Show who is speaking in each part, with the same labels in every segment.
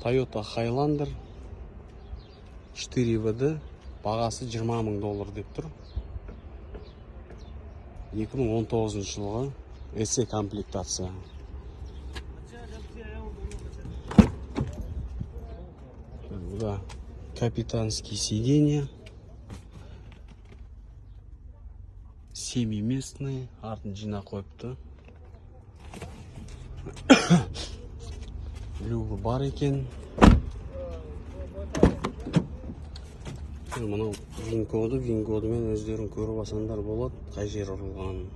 Speaker 1: Toyota Highlander 4 WD, бағасы 20 мың доллар деп тұр. 2019 жылғы SE комплектация. Бұда капитанский сиденье, семиместный, артын жинап қойыпты. Люгі бар екен. Мынау вин-коды, вин-кодымен өздерің көріп алсаңдар болады, қай жер ұрылғанын.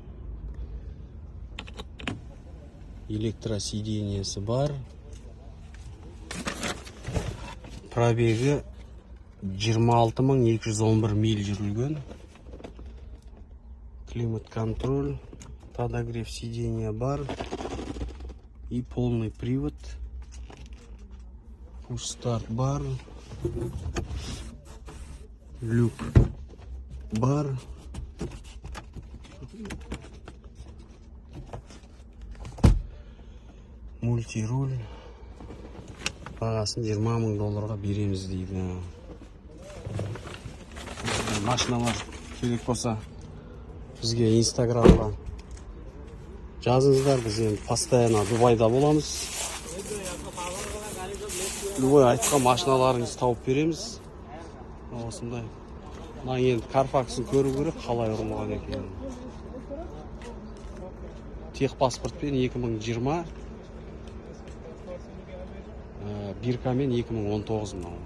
Speaker 1: Электросиденьесі бар. Пробегі 26 211 миль жүрілген. Климат-контроль, подогрев сиденья бар. И полный привод. Пуш-старт бар. Люк бар. Мультируль. Бағасын 20 мың долларға береміз дейді. Машиналар керек болса бізге Инстаграмға жазыңыздар. Біз енді постоянно Дубайда боламыз. Любой айтқан машиналарыңызды тауып береміз. Осындай. Мына енді Carfax-ын көру керек, қалай ұрылған екенін. Техпаспортпен 2020, биркамен 2019 мынау.